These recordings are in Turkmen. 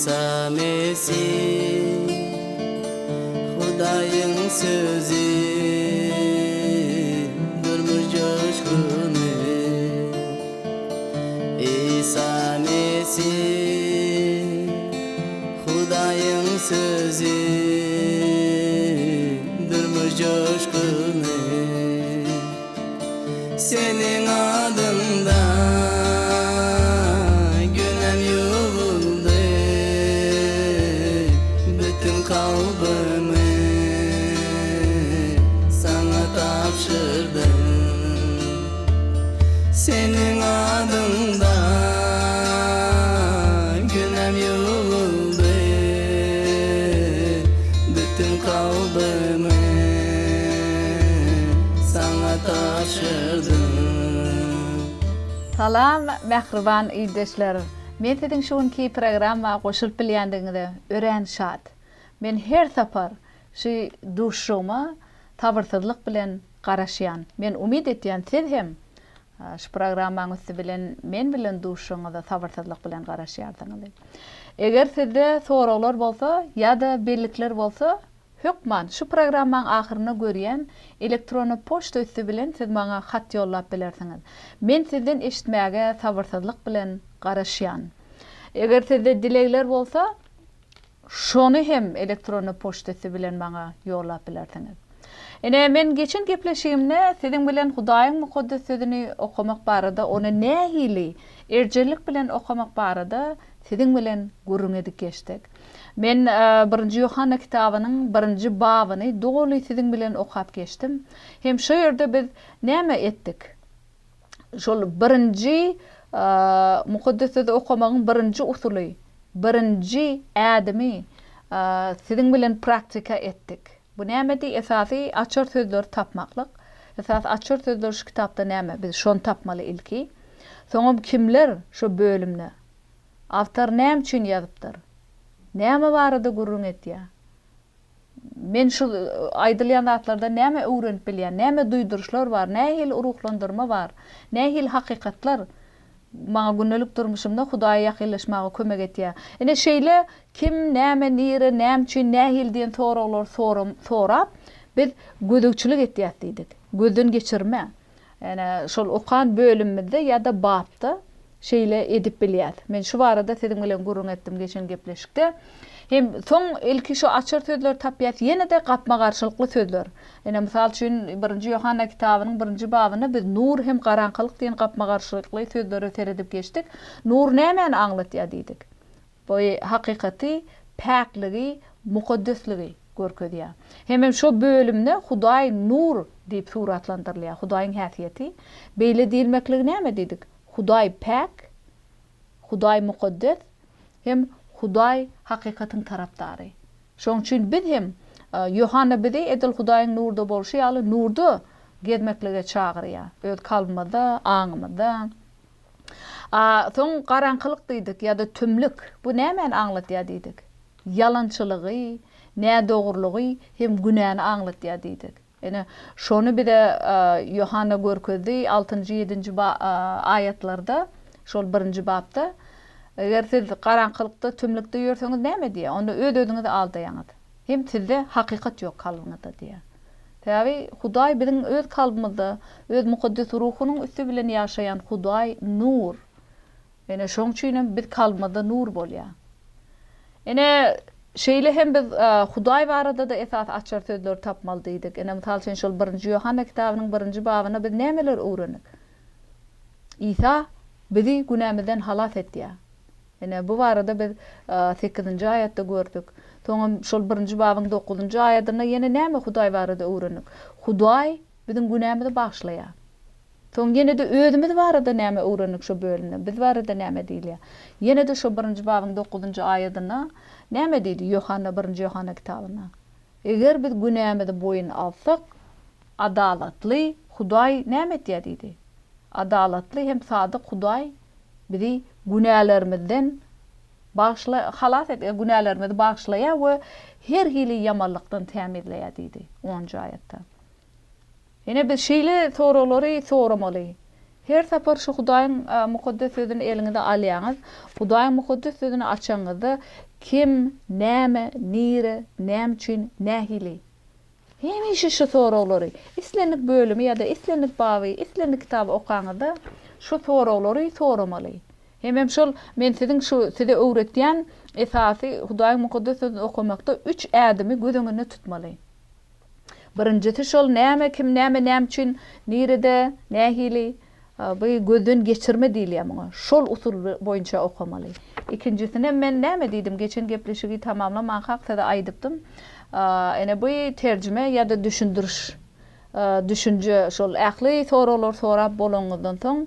Isa Mesih Hudaýyň sözi Durmuş joşguny Isa Mesih Hudaýyň sözi Durmuş joşguny Seniň adyňda günäm ýuwuldy, Bütin kalbymy Saňa tabşyrdym. Seniň adyňda günäm ýuwuldy, Bütin kalbymy Saňa tabşyrdym. Salam mähriban ildeşler! Men siziň şu günki programma goşulyp bilýändigiňize örän şat. Men her sapar şu duşuşygyma sabyrsyzlyk bilen garaşýan. Men umyt etýän siz hem şu programmaň üsti bilen men bilen duşuşygyňyza sabyrsyzlyk bilen garaşýarsyňyz. Eger sizde soraglar bolsa ýa-da bellikler bolsa Hökman, şu programmaň ahyrynda görýän elektrona poçta üsti bilen siz maňa hat ýollap bilersiňiz. Men sizden eşitmäge sabyrsyzlyk bilen garaşýan. Eger sizde dilegler bolsa, şony hem elektrona poçta üsti bilen maňa ýollap bilersiňiz. Ine, men geçen gepleşigimde siziň bilen Hudaýyň Mukaddes Sözüni okamak barada, ony nähili erjellik bilen okamak barada siziň bilen gürrüň edip geçdik. Men Birinji Ýohanna kitabynyň birinji babyny doly siziň bilen okap geçdim. Hem şo ýerde biz näme etdik? Şol birinji Mukaddes Sözi okamagyň birinji usuly, birinji ädimi siziň bilen praktika etdik. Bu nämedi? Esasy açar sözleri tapmaklyk. Esasy açar sözler şu kitapda näme? Biz şony tapmaly ilki. Soňam kimler şo bölümde? Awtor näme üçin ýazypdyr? Näme barada gürrüň etýär? Men şu aýdylýan zatlardan näme öwrenip bilýän? Näme duýduryşlar bar? Nähili ruhlandyrma bar? Nähili hakykatlar maňa gündelik durmuşymda Hudaýa ýakynlaşmaga kömek etýär? Ine şeýle kim, näme, nire, näme üçin, nähili diýen soraglary sorap, biz gözegçilik etýäs diýdik. Gözden geçirme. Ýöne şol okan bölümimizde ýa-da bapda şeýle edip bilýäs. Men şu barada siziň bilen gürrüň etdim geçen gepleşikde. Hem soň ilki şu açar sözleri tapýas, ýene-de gapma-garşylykly sözler. Ine, mysal üçin, Birinji Ýohanna kitabynyň birinji babynda biz nur hem garaňkylyk diýen gapma-garşylykly sözlere seredip geçdik. Nur nämäni aňlatýar diýdik. Bu hakykaty, päkligi, mukaddesligi görkezýär. Hemem şo bölümde Hudaý nur diýip suratlandyrylýar, Hudaýyň häsiýeti. Beýle diýilmekligi näme diýdik? Hudaý päk, Hudaý mukaddes hem Hudaý hakykatyň tarapdary. Şonuň üçin biz hem, Ýohanna bizi edil Hudaýyň nurda bolşy ýaly nurda gezmeklige çagyrýar, öz kalbymyzda, aňymyzda. A soň garaňkylyk diýdik ýa-da tümlük, bu nämäni aňladýar diýdik? Ýalançylygy, nädogrulygy hem günäni aňladýar diýdik. Ine, şony bize Ýohanna görkezdi, altynjy, ýedinji aýatlarda, şol birinji bapda. Eger siz garaňkylykda, tümlükde ýörseňiz näme diýýär? Onda öz-özüňizi aldaýaňyz. Hem sizde hakykat ýok kalbyňyzda diýýär. Sebäbi Hudaý biziň öz kalbymyzda Öz Mukaddes Ruhunyň üsti bilen ýaşaýan Hudaý nur. Ine, şoň üçin hem biz kalbymyzda nur bolýar. Ine, şeýle hem biz Hudaý barada-da esasy açar sözleri tapmaly diýdik. Ine, mysal üçin, şol Birinji Ýohanna kitabynyň birinji babynda biz nämeleri öwrendik? Isa bizi günämizden halas etýär. Ine, bu barada biz sekizinji aýatda gördük. Soňam şol birinji babyň dokuzynjy aýadynda ýene näme Hudaý barada öwrendik? Hudaý biziň günämizi bagyşlaýar. Soň ýene-de özümiz barada näme öwrendik şo bölümde? Biz barada näme diýilýär? Ýene-de şo birinji babyň dokuzynjy aýadynda näme diýdi Ýohanna birinji Ýohanna kitabynda? Eger biz günämizi boýun alsak, adalatly Hudaý näme etýär diýdi? Adalatly hem sadyk Hudaý bizi günälerimizden bagyşla, halas et, günälerimizi bagyşlaýar we her hili ýamanlykdan tämizleýär diýdi, onunjy aýatda. Ine, biz şeýle soraglary soramaly. Her sapar şu Hudaýyň Mukaddes Sözüni eliňize alýaňyz, Hudaýyň Mukaddes Sözüni açaňyzda, Kim, näme, nire, näme üçin, nähili? Hemişe şu soraglary, islendik bölümi ýa-da islendik baby, islendik kitaby okaňyzda şu soraglary soramaly. Hemem şol men siziň şu size öwretýän esasy Hudaýyň Mukaddes Sözüni okamakda üç ädimi göz öňünde tutmaly. Birinjisi şol näme, kim, näme, näme üçin, nirede, nähili, bu gözden geçirme diýilýär muňa. Şol usul boýunça okamaly. Ikinjisinem men näme diýdim, geçen gepleşigi tamamlamankak size aýdypdym. Ine bu terjime ýa-da düşündiriş, düşünje şol ähli soraglary sorap bolanyňyzdan soň,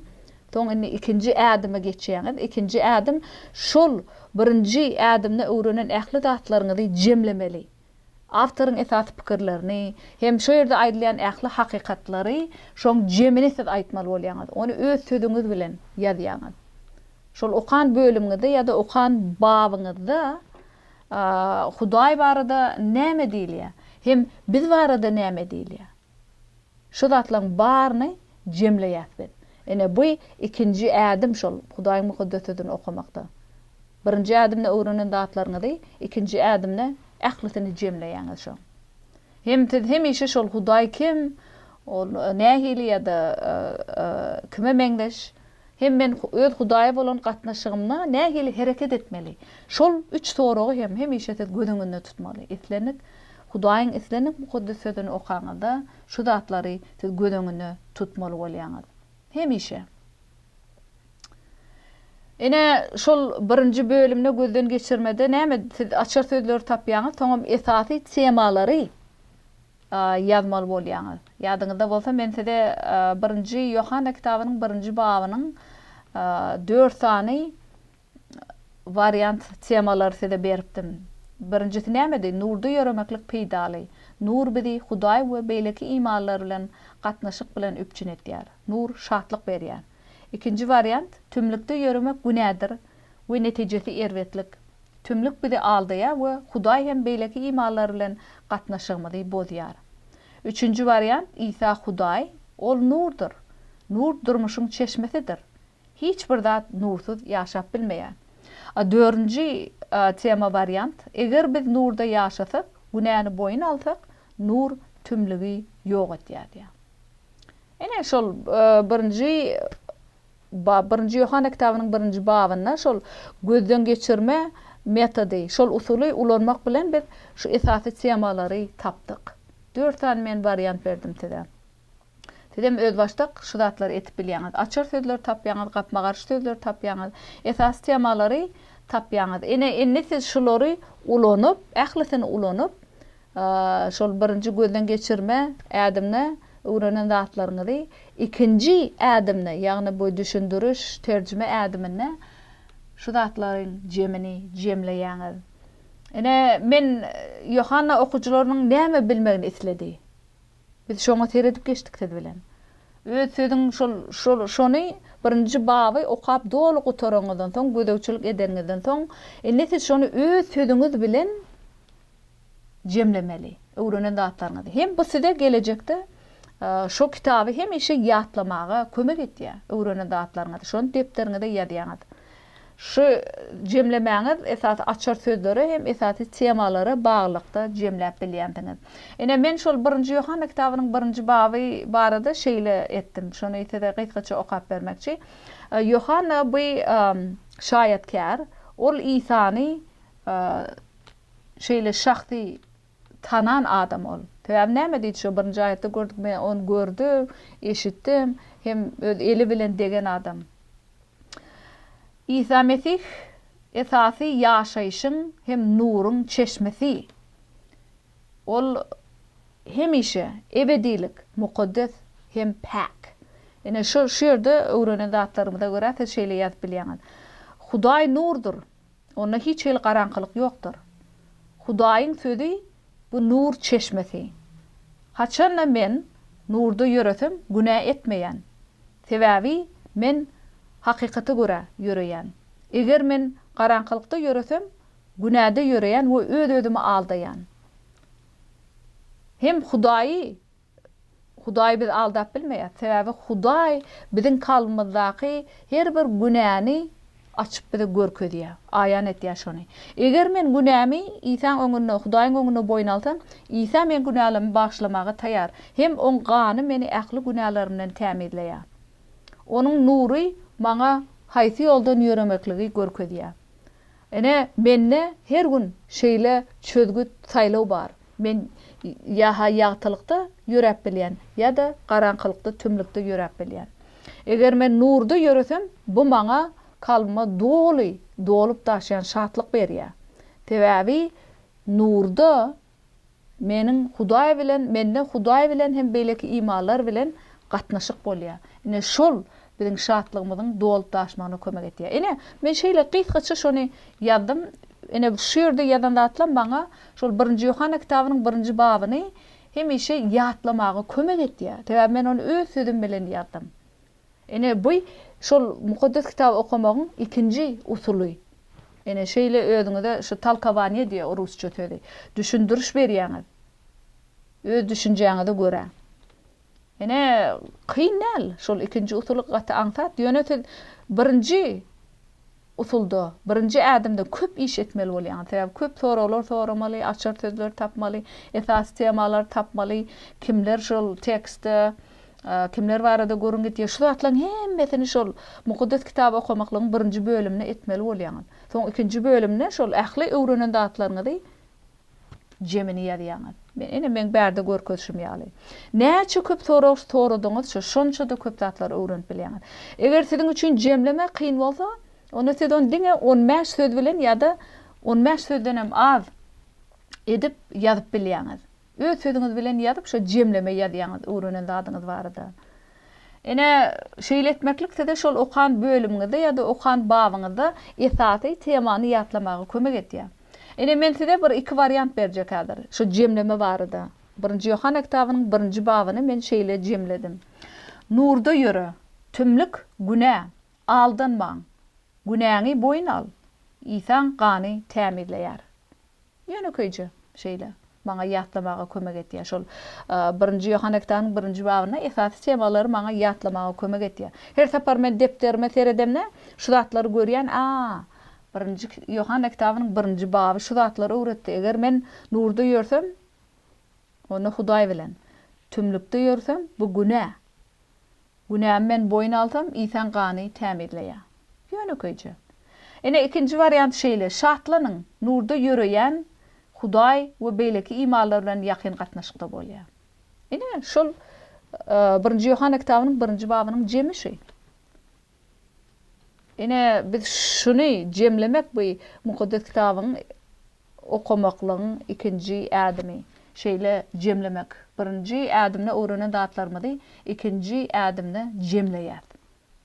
soň indi ikinji ädime geçýäňiz. Ikinji ädim şol birinji ädimde öwrenen ähli zatlaryňyzy jemlemeli. Awtoryň esasy pikirlerini hem şo ýerde aýdylýan ähli hakykatlary şoň jemini siz aýtmaly bolýaňyz. Ony öz sözüňiz bilen ýazýaňyz. Şol okan bölümiňizde ýa-da okan babyňyzda Hudaý barada näme diýilýär hem biz barada näme diýilýär? Şu zatlaryň baryny jemleýäs biz. Ine bu ikinji ädim şol Hudaýyň Mukaddes Sözüni okamakda. Birinji ädimde öwrenen zatlaryňyzy ikinji ädimde ählisini jemleýäňiz şoň. Hem siz hemişe şol Hudaý kim, ol nähili ýa-da kime meňzeş, hem men öz Hudaýa bolan gatnaşygymda nähili hereket etmeli? Şol üç soragy hem hemişe siz göz öňünde tutmaly. Islendik Hudaýyň islendik Mukaddes Sözüni okaňyzda şu zatlary siz göz öňünde tutmaly bolýaňyz. Hemişe. Ine, şol birinji bölümde gözden geçirmede näme siz açar sözleri tapýaňyz, soňam esasy temalary ýazmaly bolýaňyz. Ýadyňyzda bolsa men size birinji Ýohanna kitabynyň birinji babynyň dört sany wariant temalary size beripdim. Birinjisi nämedi? Nurda ýöremeklik peýdaly. Nur bizi Hudaý we beýleki imanlylar bilen gatnaşyk bilen üpjün edýär. Nur şatlyk berýär. Ikinji wariant, tümlükde ýöremek günädir we netijesi erbetlik. Tümlük bizi aldaýar we Hudaý hem beýleki imanlylar bilen gatnaşygymyzy bozýar. Üçünji wariant, Isa Hudaý, Ol nurdur. Nur durmuşyň çeşmesidir. Hiç bir zat nursyz ýaşap bilmeýär. A dördünji tema wariant, eger biz nurda ýaşasak, günäni boýun alsak, nur tümlügi ýok etýär diýýär. Ine şol birinji bap, birinji Ýohanna kitabynyň birinji babynda şol gözden geçirme metody, şol usuly ulanmak bilen biz şu esasy temalary tapdyk. Dört sany men wariant berdim size. Sizem özbaşdak şu zatlary etip bilýäňiz. Açar sözleri tapýaňyz, gapma-garşy sözleri tapýaňyz, esasy temalary tapýaňyz. Ine, indi siz şulary ulanyp, ählisini ulanyp, şol birinji gözden geçirme ädimde öwrenen zatlaryňyzy ikinji ädimde, ýagny bu düşündiriş, terjime ädiminde şu zatlaryň jemini jemleýäňiz. Ine, men Ýohanna okyjylarynyň näme bilmegini isledi? Biz şoňa seredip geçdik siz bilen. Öz sözüň şol şol şony birinji baby okap doly gutaraňyzdan soň, gözegçilik edeniňizden soň, indi siz şony öz sözüňiz bilen jemlemeli, öwrenen zatlaryňyzy. Hem bu size gelejekde şo kitaby hemişe ýatlamaga kömek etýär, öwrenen zatlaryňyzy. Şony depderiňize ýazýaňyz. Şu jemlemäňiz esasy açar sözlere hem esasy temalara baglylykda jemläp bilýänsiňiz. Ine, men şol Birinji Ýohanna kitabynyň birinji baby barada şeýle etdim. Şony size gysgaça okap bermekçi. Ýohanna bu şaýatkär. Ol Isany şeýle şahsy tanan adam ol. Sebäbi näme diýdi şo birinji aýatda gördük, men ony gördüm, eşitdim, hem öz eli bilen degen adam. Isa Mesih esasy ýaşaýşyň hem nuruň çeşmesi. Ol hemişe ebedilik, mukaddes hem päk. Ine şu şu ýerde öwrenen zatlarymyza görä siz şeýle ýazyp bilýäňiz. Hudaý nurdur. Onda hiç hili garaňkylyk ýokdur. Hudaýyň Sözi bu nur çeşmesi. Haçanda men nurda ýöresem günä etmeýän. Sebäbi men hakykata görä ýöreýän. Eger men garaňkylykda ýöresem, günäde ýöreýän we öz-özümi aldaýan. Hem Hudaýy Hudaý bizi aldap bilmeýär. Sebäbi Hudaý biziň kalbymyzdaky her bir günäni. açyp bize görkezýär, aýan etýär şony. Eger men günämi Isaň öňünde, Hudaýyň öňünde boýun alsam, Isa meň günälerimi bagyşlamaga taýar. Hem Oň gany meni ähli günälerimden tämizleýär. Onuň nury maňa haýsy ýoldan ýöremekligi görkezýär. Ine, mende her gün şeýle çözgüt, saýlaw bar. Men ýa-ha ýagtylykda ýöräp bilýän, ýa-da garaňkylykda, tümlükde ýöräp bilýän. Eger men nurda ýöresem, bu maňa kalbyma doly dolup-daşýan şatlyk berýär. Sebäbi nurda Meniň Hudaý bilen, mende Hudaý bilen hem beýleki imanlar bilen gatnaşyk bolýar. Ine, şol biziň şatlygymyzyň dolup-daşmagyna kömek etýär. Ine, men şeýle gysgaça şony ýazdym. Ine, şu ýerde ýazan zatlam maňa şol Birinji Ýohanna kitabynyň birinji babyny hemişe ýatlamaga kömek etýär. Sebäbi men ony öz sözüm bilen ýazdym. Ine, bu şol Mukaddes Kitaby okamagyň ikinji usuly. Ine, şeýle özüňize şu tolkowaniýe diýýär rusça sözi. Düşündiriş berýäňiz. Öz düşünjäňize görä. Ine, kyn däl. Şol ikinji usuly gaty aňsat. Ýöne siz birinji usulda, birinji ädimde köp iş etmeli bolýaňyz. Sebäbi köp soraglar soramaly, açar sözleri tapmaly, esasy temalary tapmaly, kimler şol tekstde, kimler barada gürrüň gidýär. Şu zatlaryň hemmesini şol Mukaddes Kitaby okamaklygyň birinji bölüminde etmeli bolýaňyz. Soň ikinji bölüminde şol ähli öwrenen zatlaryňyzy jemini ýazýaňyz. Men ine meň bärde görkezişim ýaly. Näçe köp sorag soradyňyzça, şonça-da köp zatlary öwrenip bilýäňiz. Eger siziň üçin jemleme kyn bolsa, onda siz ony diňe 15 söz bilen ýa-da 15 sözdenem az edip ýazyp bilýäňiz. Öz sözüňiz bilen ýazyp, şo jemleme ýazýaňyz öwrenen zadyňyz barada. Ine, şeýle etmeklik size şol okan bölümiňizde ýa-da okan babyňyzda esasy temany ýatlamaga kömek edýär. Ine, men size bir iki wariant berjek häzir, şu jemleme barada. Birinji Ýohanna kitabynyň birinji babyny men şeýle jemledim. Nurda ýöre, tümlük, günä, aldanmaň, günäňi boýun al, Isaň gany tämizleýär. Ýönekeýje şeýle maňa ýatlamaga kömek etýär. Şol Birinji Ýohanna kitabynyň birinji babynda esasy temalary maňa ýatlamaga kömek etýär. Her sapar men depderime seredemde şu zatlary görýän, a, Birinji Ýohanna kitabynyň birinji baby şu zatlary öwretdi. Eger men nurda ýörsem, onda Hudaý bilen. Tümlükde ýörsem, bu günä. Günämi men boýun alsam, Isaň gany tämizleýär. Ýönekeýje. Ine, ikinji wariant şeýle, Şatlanyň, nurda ýöreýän Hudaý we beýleki imanlar bilen ýakyn gatnaşykda bolýar. Ine, şol Birinji Ýohanna kitabynyň birinji babynyň jemi şu. Ine, biz şuny jemlemek bu Mukaddes Kitabyň okamaklygyň ikinji ädimi. Şeýle jemlemek. Birinji ädimde öwrenen zatlarymyzy ikinji ädimde jemleýäs.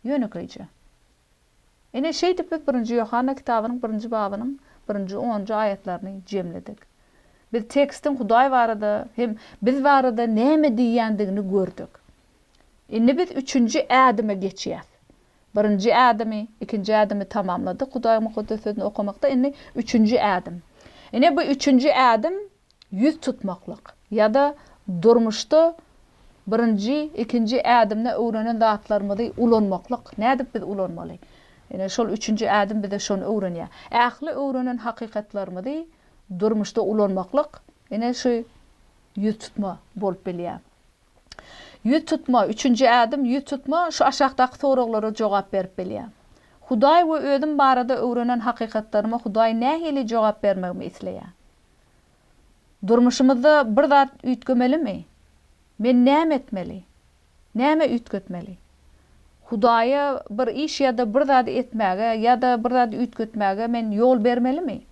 Ýönekeýje. Ine, şeýdip biz Birinji Ýohanna kitabynyň birinji babynyň birinji onunjy aýatlaryny jemledik. Biz tekstiň Hudaý barada hem biz barada näme diýýändigini gördük. Indi biz üçünji ädime geçýäs. Birinji ädimi, ikinji ädimi tamamladyk Hudaýyň Mukaddes Sözüni okamakda, indi üçünji ädim. Ine bu üçünji ädim ýüz tutmaklyk ýa-da durmuşda birinji, ikinji ädimde öwrenen zatlarymyzy ulanmaklyk. Nädip biz ulanmaly? Ine şol üçünji ädim bize şony öwrenýär. Ähli öwrenen hakykatlarymyzy durmuşda ulanmaklyk ine şu ýüz tutma bolup bilýär. Ýüz tutma, üçünji ädim, ýüz tutma, şu aşakdaky soraglara jogap berip bilýär. Hudaý we özüm barada öwrenen hakykatlaryma Hudaý nähili jogap bermegimi isleýär? Durmuşymyzda bir zat üýtgemelimi? Men näme etmeli? Näme üýtgetmeli? Hudaýa bir iş ýa-da bir zady etmäge ýa-da bir zady üýtgetmäge men ýol bermelimi?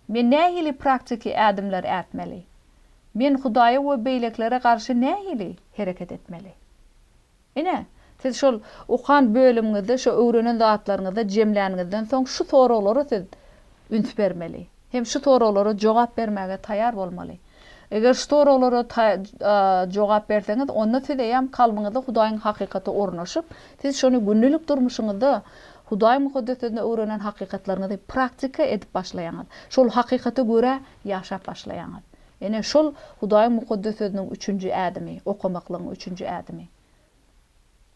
Men nähili praktiki ädimler ätmeli? Men Hudaýa we beýlekilere garşy nähili hereket etmeli? Ine, siz şol okan bölümiňizde, şo öwrenen zatlaryňyzda jemläniňizden soň şu soraglara siz üns bermeli. Hem şu soraglara jogap bermäge taýar bolmaly. Eger şu soraglara jogap berseňiz, onda siz eýýäm kalbyňyzda Hudaýyň hakykaty ornaşyp, siz şony gündelik durmuşyňyzda Hudaýyň Mukaddes Sözünde öwrenen hakykatlaryňyzy praktika edip başlaýaňyz. Şol hakykata görä ýaşap başlaýaňyz. Ine, şol Hudaýyň Mukaddes Sözüniň üçünji ädimi, okamaklygyň üçünji ädimi.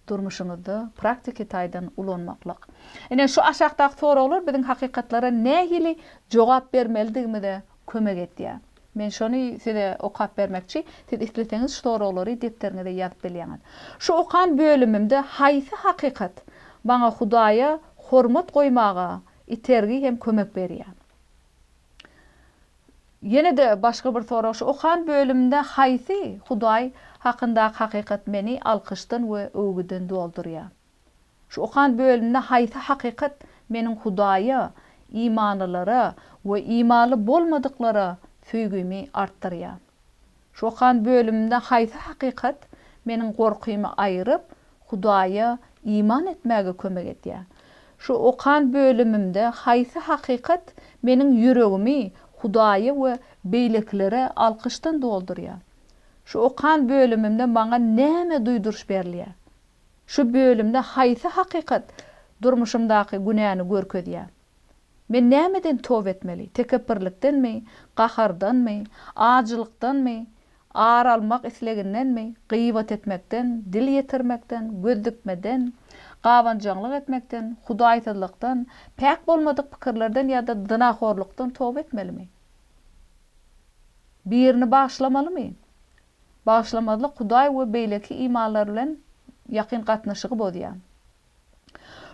Durmuşyňyzda praktiki taýdan ulanmaklyk. Ine, şu aşakdaky soraglar biziň hakykatlara nähili jogap bermelidigimize kömek edýär. Men şony size okap bermekçi. Siz isleseňiz şu soraglary depderiňize ýazyp bilýäňiz. Şu okan bölümimde haýsy hakykat maňa Hudaýa hormat goýmaga itergi hem kömek berýär? Ýene-de başga bir sorag, şu okan bölümimde haýsy Hudaý hakyndaky hakykat meni alkyşdan we öwgüden doldurýar? Şu okan bölümde haýsy hakykat meniň Hudaýa, imanlylara we imanly bolmadyklara söýgimi artdyrýar? Şu okan bölümimde haýsy hakykat meniň gorkymy aýryp, Hudaýa iman etmäge kömek edýär? Şu okan bölümimde haýsy hakykat meniň ýüregimi Hudaýa we beýlekilere alkyşdan doldurýar? Şu okan bölümimde maňa näme duýduryş berilýär? Şu bölümde haýsy hakykat durmuşymdaky günäni görkezýär? Men nämeden toba etmeli, tekepbirlikdenmi, gahardanmy, ajylykdanmy, ar almak islegindenmi, gybat etmekden, dil ýetirmekden, göz dikmeden, gabanjaňlyk etmekden, hudaýsyzlykdan, päk bolmadyk pikirlerden ýa-da zynahorlukdan toba etmelimi? Birini bagyşlamalymy? Bagyşlamazlyk Hudaý we beýleki imanlar bilen ýakyn gatnaşygy bozýar.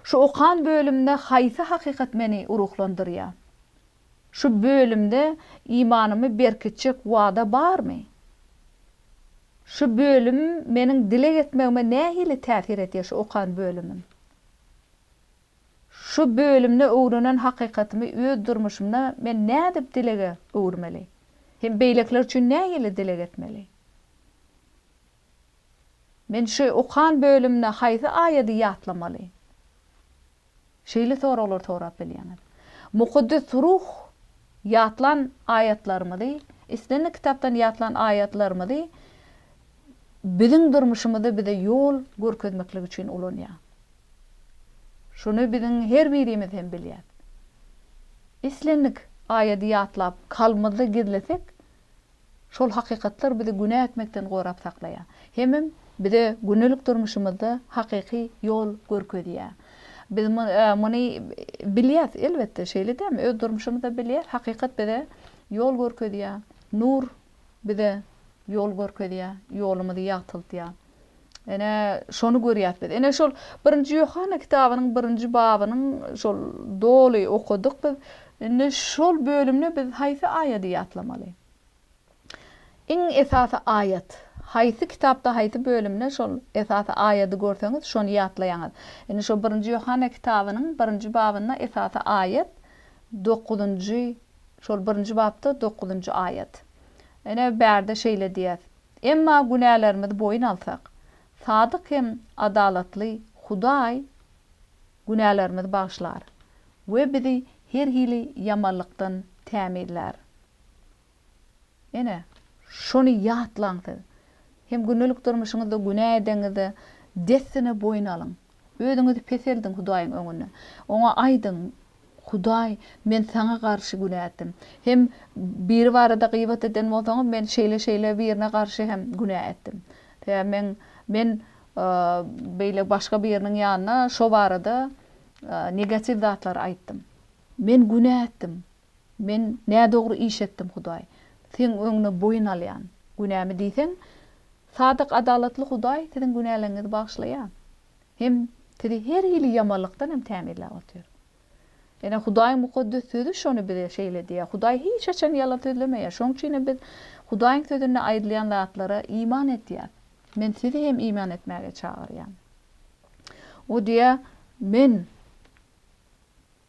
Şu okan bölümde haýsy hakykat meni ruhlandyrýar? Şu bölümde imanymy berkitjek wada barmy? Şu bölüm meniň dileg etmegime nähili täsir edýär şu okan bölümim? Şu bölümde öwrenen hakykatymy öz durmuşymda men nädip dilege öwürmeli? Hem beýlekiler üçin nähili dileg etmeli? Men şu okan bölümde haýsy aýady ýatlamaly? Şeýle soraglary sorap bilýäňiz. Mukaddes Ruh ýatlan aýatlarymyzy, islendik kitapdan ýatlan aýatlarymyzy biziň durmuşymyzda bize ýol görkezmeklik üçin ulanýar. Şuny biziň her birimiz hem bilýäs. Islendik aýady ýatlap, kalbymyzda gizlesek, Şol hakykatlar bizi günä etmekden gorap saklaýar. Hemem bize gündelik durmuşymyzda hakyky ýol görkezýär. Biz muny bilýäs, elbetde, şeýle dälmi? Öz durmuşymyzda bilýäs, hakykat bize ýol görkezýär, nur bize ýol görkezýär, ýolumyzy ýagtyldýar. Ine, şony görýäs biz. Ine, şol Birinji Ýohanna kitabynyň birinji babynyň şol doly okadyk biz. Indi şol bölümde biz haýsy aýady ýatlamaly? Iň esasy aýat. Haýsy kitapda haýsy bölümde şol esasy aýady görseňiz, şony ýatlaýaňyz. Indi şo Birinji Ýohanna kitabynyň birinji babynda esasy aýat dokuzynjy, şol birinji bapda dokuzynjy aýat. Ine, bärde şeýle diýýär. Emma günälerimizi boýun alsak, sadyk hem adalatly Hudaý günälerimizi bagyşlar we bizi her hili ýamanlykdan tämizlär. Ine, şony ýatlaň siz. Hem gündelik durmuşyňyzda günä edeňizde, dessine boýun alyň. Özüňizi peseldiň Hudaýyň öňünde. Oňa aýdyň, Hudaý, men Saňa garşy günä etdim. Hem biri barada gybat eden bolsaňyz, men şeýle-şeýle birine garşy hem günä etdim. Sebäbi men, men beýle başga biriniň ýanynda şo barada negatiw zatlary aýtdym. Men günä etdim. Men nädogry iş etdim, Hudaý. Seň öňüňde boýun alýan. Günämi diýseň, sadyk, adalatly Hudaý siziň günäleriňizi bagyşlaýar. Hem sizi her hili ýamanlykdan hem tämizläp otyr. Ine, Hudaýyň Mukaddes Sözi şony bize şeýle diýýär. Hudaý hiç haçan ýalan sözlemeýär. Şonuň üçin hem biz Hudaýyň Sözünde aýdylýan zatlara iman edýäris. Men sizi hem iman etmäge çagyrýan. O diýýär, Men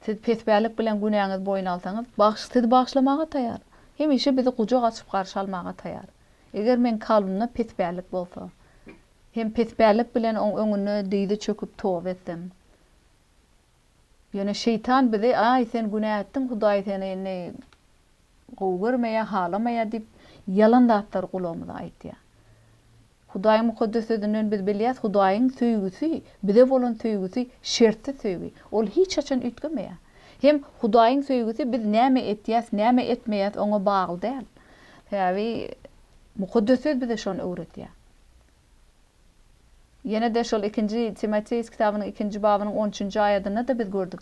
Siz pespälik bilen günäňizi boýun alsaňyz, bagyş sizi bagyşlamaga taýar. Hemişe bizi gujak açyp garşy almaga taýar. Eger meň kalbymda pespälik bolsa, hem pespälik bilen oň öňünde dyzy çöküp toba etsem. Ýöne şeýtan bizi, Aý, sen günä etdiň, Hudaý seni indi gowy görmeýär, halamaýar diýip, ýalan zatlary gulagymyza aýtýar. Hudaýyň Mukaddes Sözünden biz bilýäris, Hudaýyň söýgüsi, bize bolan söýgüsi şertsiz söýgi. Ol hiç haçan üýtgemeýär. Hem Hudaýyň söýgüsi biz näme etýäs, näme etmeýäs oňa bagly däl. Sebäbi Mukaddes Söz bize şony öwredýär. Ýene-de şol ikinji Timoteus kitabynyň ikinji babynyň on üçünji aýadynda-da biz gördük.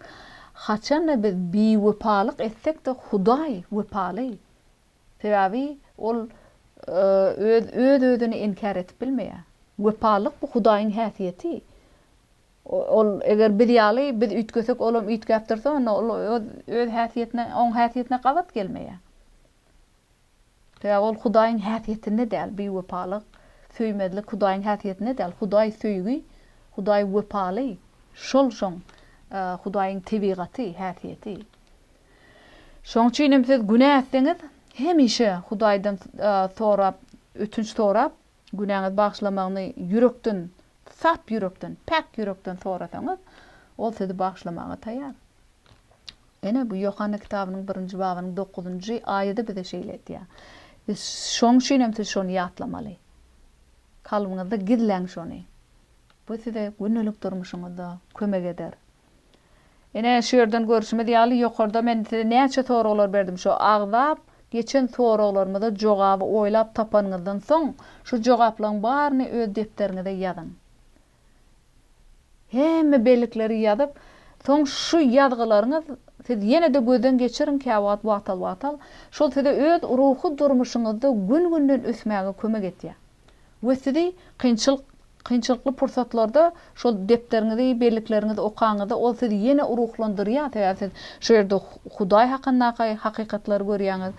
Haçan-da biz biwepalyk etsek-de Hudaý wepaly. Sebäbi ol öz öz-özüni inkär edip bilmeýär. Wepalylyk bu Hudaýyň häsiýeti. Ol eger biz ýaly biz üýtgesek olam üýtgäp dursa onda ol öz öz häsiýetine oň häsiýetine gabat gelmeýär. Sebäbi ol Hudaýyň häsiýetinde däl, biwepalyk, söýmezlik Hudaýyň häsiýetinde däl. Hudaý söýgi, Hudaý wepaly. Şol şoň Hudaýyň tebigaty, häsiýeti. Şoň üçin hem siz günä etseňiz, hemişe Hudaýdan sorap, ötünç sorap, günäňizi bagyşlamagyny ýürekden, sap ýürekden, päk ýürekden sorasaňyz, Ol sizi bagyşlamaga taýýar. Ine, bu Ýohanna kitabynyň birinji babynyň dokuzynjy aýady bize şeýle edýär. Biz şoň üçin hem siz şony ýatlamaly. Kalbyňyzda gizläň şony. Bu size gündelik durmuşyňyzda kömek eder. Ine, şu ýerden görşümiz ýaly, ýokarda men size näçe soraglar berdim, şo agzap geçen soraglarymyza jogaby oýlap tapanyňyzdan soň, şu jogaplaryň baryny öz depderiňize ýazyň. Hemme bellikleri ýazyp, soň şu ýazgylaryňyz siz ýene-de gözden geçiriň käwagt wagtal-wagtal, şol size öz ruhy durmuşyňyzda gün-günden ösmäge kömek etýär. We sizi kynçylyk kynçylykly pursatlarda şol depderiňizi, bellikleriňizi okaňyzda ol sizi ýene ruhlandyrýar, sebäbi siz şo ýerde Hudaý hakyndaky hakykatlary görýäňiz,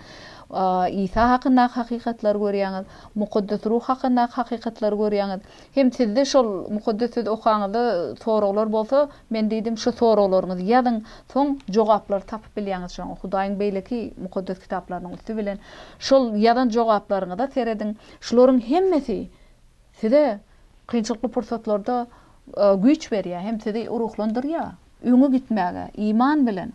Isa hakyndaky hakykatlary görýäňiz, Mukaddes Ruh hakyndaky hakykatlary görýäňiz. Hem sizde şol Mukaddes Sözi okaňyzda soraglar bolsa, men diýdim, şu soraglaryňyzy ýazyň, soň jogaplary tapyp bilýäňiz şoňa, Hudaýyň beýleki Mukaddes Kitaplarynyň üsti bilen şol ýazan jogaplaryňyza serediň. Şularyň hemmesi size kynçylykly pursatlarda güýç berýär hem sizi ruhlandyrýar. Öňe gitmäge, iman bilen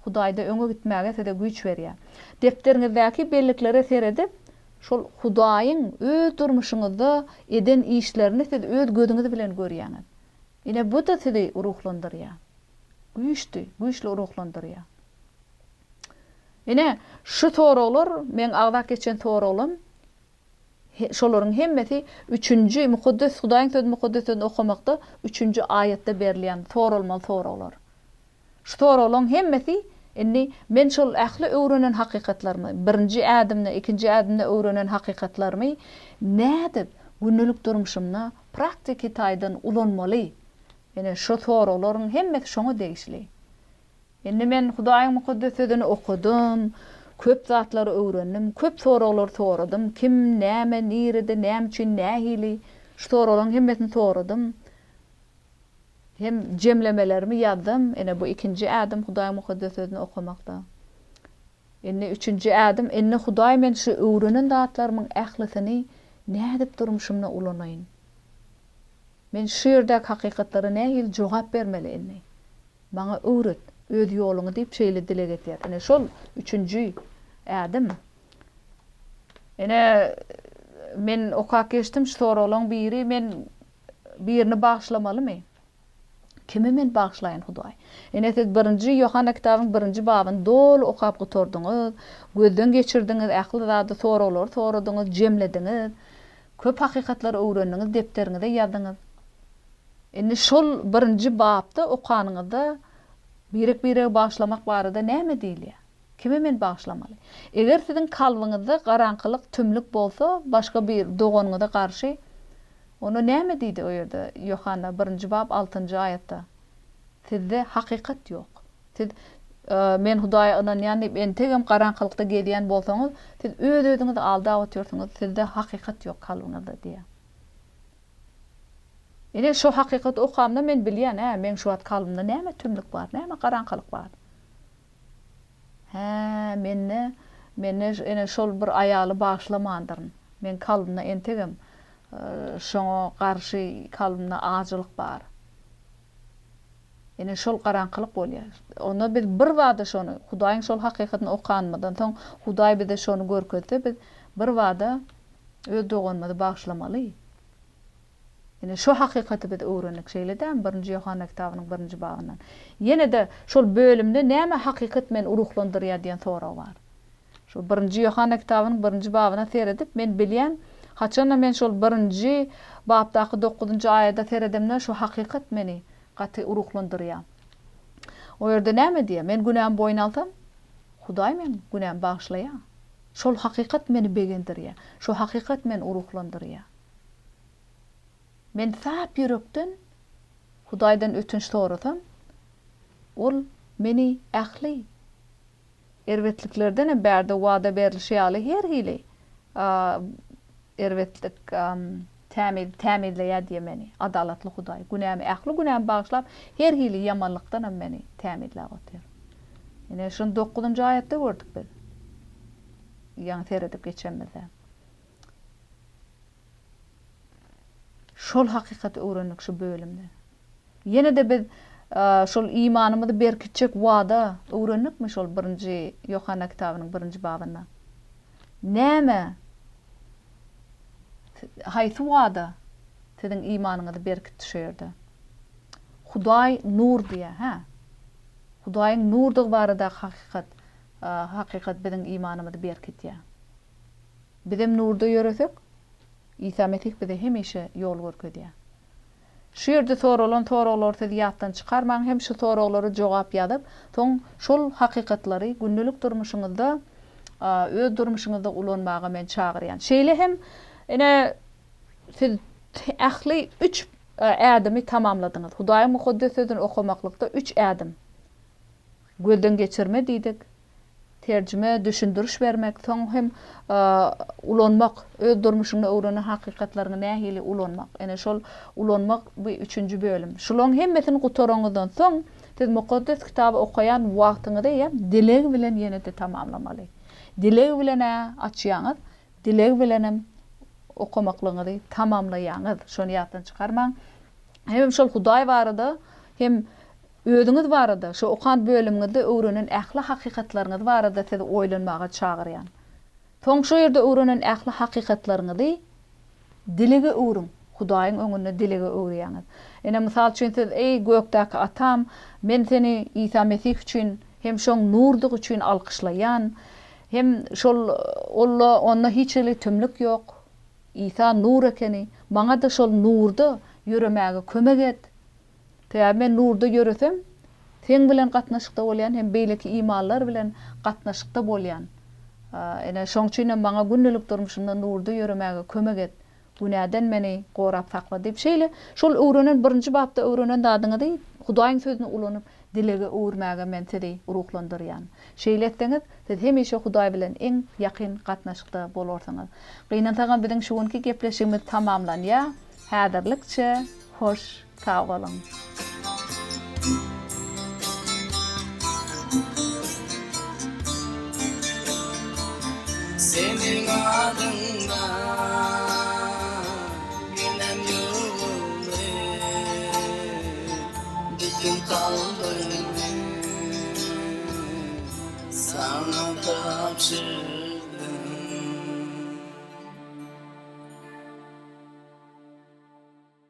Hudaýda öňe gitmäge size güýç berýär. Depderiňizdäki belliklere seredip, şol Hudaýyň öz durmuşyňyzda eden işlerini siz öz gözüňiz bilen görýäňiz. Ine, bu-da sizi ruhlandyrýar. Güýçdi, güýçli ruhlandyrýar. Ine, şu soraglar, meň agzap geçen soraglam, şolaryň hemmesi üçünji Mukaddes Hudaýyň Sözüni Mukaddes Sözüni okamakda üçünji aýatda berilýän soralmaly soraglar. Şu soraglaryň hemmesi indi men şol ähli öwrenen hakykatlarymy, birinji ädimde, ikinji ädimde öwrenen hakykatlarymy nädip gündelik durmuşymda praktiki taýdan ulanmaly? Ine, şu soraglaryň hemmesi şoňa degişli. Indi men Hudaýyň Mukaddes Sözüni okadym, köp zatlary öwrendim, köp soraglary soradym, kim, näme, nirede, näme üçin, nähili, şu soraglaryň hemmesini soradym. Hem jemlemelerimi ýazdym. Ine, bu ikinji ädim Hudaýyň Mukaddes Sözüni okamakda. Indi üçünji ädim, indi Hudaý men şu öwrenen zatlarymyň ählisini nädip durmuşymda ulanaýyn? Men şu ýerdäki hakykatlara nähili jogap bermeli indi? Maňa öwret öz ýoluňy diýip şeýle dileg edýär. Ine şol üçünji ädim. Ine men okap geçdim şu soraglaň biri men birini bagyşlamalymy? Kimi men bagyşlaýyn Hudaý? Ine siz birinji Ýohanna kitabyň birinji babyny doly okap gutardyňyz, gözden geçirdiňiz, ähli zady soraglary soradyňyz, jemlediňiz, köp hakykatlary öwrendiňiz, depderiňize ýazdyňyz. Indi şol birinji bapda okanyňyzda birek-biregi bagyşlamak barada näme diýilýär? Kime men bagyşlamaly? Eger siziň kalbyňyzda garaňkylyk, tümlük bolsa, başga bir doganyňyza garşy, onda näme diýdi o ýerde Ýohanna birinji bap altynjy aýatda? Sizde hakykat ýok. Siz, Men Hudaýa ynanýan diýip entegem garaňkylykda gezýän bolsaňyz, siz öz-özüňizi aldap otyrsyňyz, sizde hakykat ýok kalbyňyzda diýýär. Ine, şo hakykaty okamda men bilýän, hä, meň şu wagt kalbymda näme tümlük bar, näme garaňkylyk bar. Hä, mende, mende ine şol bir aýaly bagyşlamandyryn. Meň kalbymda entegem şoňa garşy kalbymda ajylyk bar. Ine, şol garaňkylyk bolýar. Onda biz birbada şony, Hudaýyň şol hakykatyny okanymyzdan soň, Hudaý bize şony görkezse, biz birbada öz doganymyzy bagyşlamaly. Ine, şu hakykaty biz öwrendik, şeýle dälmi, Birinji Ýohanna kitabynyň birinji babyndan. Ýene-de şol bölümde näme hakykat meni ruhlandyrýar diýen sorag bar. Şu Birinji Ýohanna kitabynyň birinji babyna seredip, men bilýän, Haçanda men şol birinji bapdaky dokuzynjy aýada seredemde şu hakykat meni gaty ruhlandyrýar. O ýerde näme diýýär? Men günämi boýun alsam, Hudaý meň günämi bagyşlaýar. Şol hakykat meni begendirýär. Şo hakykat meni ruhlandyrýar. Men sap ýürekden Hudaýdan ötünç sorasam, Ol meni ähli erbetliklerden hem bärde wada berlişi ýaly her hili erbetlik tämiz tämizleýär diýýär meni. Adalatly Hudaý. Günämi, ähli günämi bagyşlap, her hili ýamanlykdan hem meni tämizläp otyr. Ine, şuny dokuzynjy aýatda gördük biz. Ýaňy seredip geçenimizde. Şol hakykaty öwrendik şu bölümde. Ýene-de biz şol imanymyzy berkitjek wada öwrendikmi şol birinji Ýohanna kitabynyň birinji babynda? Näme, haýsy wada siziň imanyňyzy berkitdi şo ýerde? Hudaý nur diýýär, hä? Hudaýyň nurdugy baradaky hakykat, hakykat biziň imanymyzy berkidýär. Bizem nurda ýöresek, Isa Mesih bize hemişe ýol görkezýär. Şu ýerde soralan soraglary siz ýatdan çykarmaň hem şu soraglara jogap ýazyp, soň şol hakykatlary gündelik durmuşyňyzda öz durmuşyňyzda ulanmaga men çagyrýan. Şeýle hem ine siz ähli üç ädimi tamamladyňyz. Hudaýyň Mukaddes Sözüni okamaklykda üç ädim. Gözden geçirme diýdik. Terjime, düşündiriş bermek, soň hem ulanmak, öz durmuşyňda öwrenen hakykatlaryňy nähili ulanmak. Ine şol ulanmak bu üçünji bölüm. Şularyň hemmesini gutaraňyzdan soň, siz Mukaddes Kitaby okaýan wagtyňyzy eýýäm dileg bilen ýene-de tamamlamaly. Dileg bilen-ä açýaňyz, dileg bilenem okamaklygyňyzy tamamlaýaňyz. Şony ýatdan çykarmaň. Hemem şol Hudaý barada hem Özüňiz barada, şu okan bölümiňizde öwrenen ähli hakykatlaryňyz barada sizi oýlanmaga çagyrýan. Soň şu ýerde öwrenen ähli hakykatlaryňyzy dilege öwrüň, Hudaýyň öňünde dilege öwürýäňiz. Ine, mysal üçin, siz, Eý, gökdäki Atam, men Seni Isa Mesih üçin hem şoň nurdugy üçin alkyşlaýan. Hem şol Olla, Onda hiç hili tümlük ýok. Isa nur ekeni. Maňa-da şol nurda ýöremäge kömek et. Sebäbi men nurda ýöresem, seň bilen gatnaşykda bolýan hem beýleki imanlar bilen gatnaşykda bolýan. Ine, şoň üçin hem maňa gündelik durmuşymda nurda ýöremäge kömek et, günäden meni gorap sakla diýip, şeýle şol öwrenen birinji bapda öwrenen zadyňyzy Hudaýyň Sözüni ulanyp dilege öwürmäge men sizi ruhlandyrýan. Şeýle etseňiz, siz hemişe Hudaý bilen iň ýakyn gatnaşykda bolarsyňyz. Gynansagam biziň şu günki gepleşigimiz tamamlanýar. Häzirlikçe hoş sag boluň. Seniň adyňda günäm ýuwuldy, Bütin kalbymy saňa tabşyrdym.